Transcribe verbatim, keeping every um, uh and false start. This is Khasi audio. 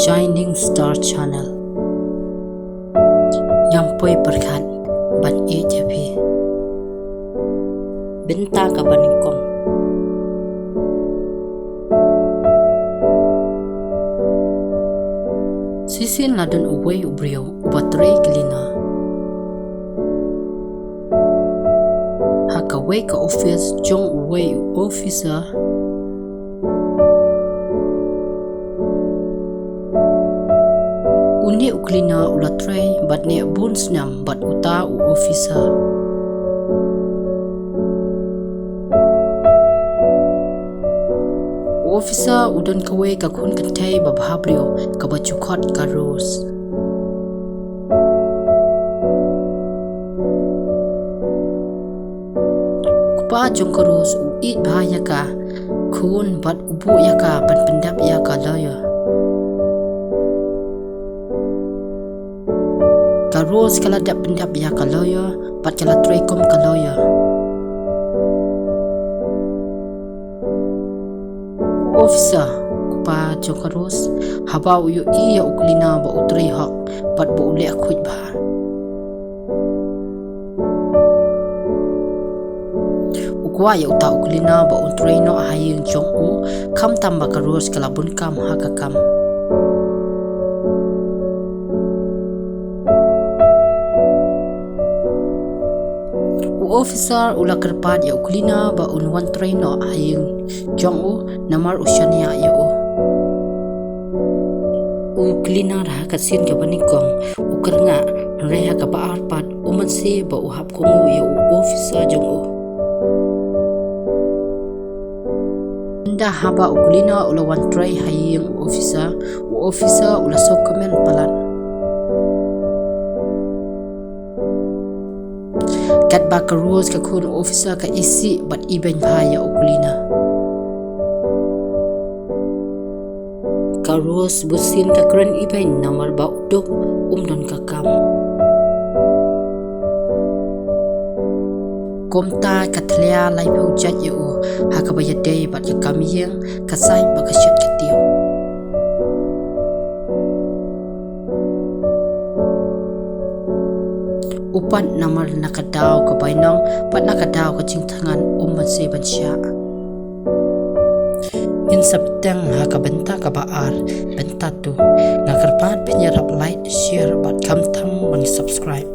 Shining Star Channel. Ngam poi pyrkhat ban ïeit ïa phi. Bynta kaba nyngkong. Shisien la don uwei u briew uba trei kli na ha kawei ka office jong uwei u officer. Une u cleaner u la trei bad ne bun snem bad uta u officer. U officer u don kawei ka khun kynthei ba bhabriew kaba ju khot ka Rose. U kpa jong ka Rose u ïeit bha ïa ka khun bad u buh ïa ka ban pyndep ïa ka lawyer. Ka Rose ka la dep pyndep ïa ka lawyer bad ka la trei kum ka lawyer. U officer, u kpa jong ka Rose, haba u ïohi ïa u cleaner ba u trei hok bad ba u leh khuid bha, u kwah ïa uta u cleaner ba un trei noh ha ïing jong u, khamtam ba ka Rose ka la bun kam ha ka kam. U officer u la kyrpad ïa u cleaner ba un wan trei noh ha ïing jong u namar u shaniah ïa u. U cleaner ha ka sien kaba nyngkong u kyrngah, hynrei ha kaba ar pat u mynsiem ba u hap kohnguh ïa u officer jong u. Ynda haba u cleaner u la wan trei ha ïing u officer, u officer u la sngewkmen palat. Katba ka Rose ka khun u officer ka isih bad ibeiñ bha ïa u cleaner. Ka Rose bunsien ka kren ibeiñ namar ba u duk um don ka kam. Kumta ka thlia laiphew jait ïa u ha kaba ïadei bad ka kam ïing, ka sait bad ka shet ka tiew. U pat namar na ka daw ka bainong bad na ka daw ka jingthngan um mynsiem ban shah. Ngin sa bteng ha ka bynta kaba ar, bynta tu. Nga kyrpad phin ïarap like, share bad khamtam ban subscribe.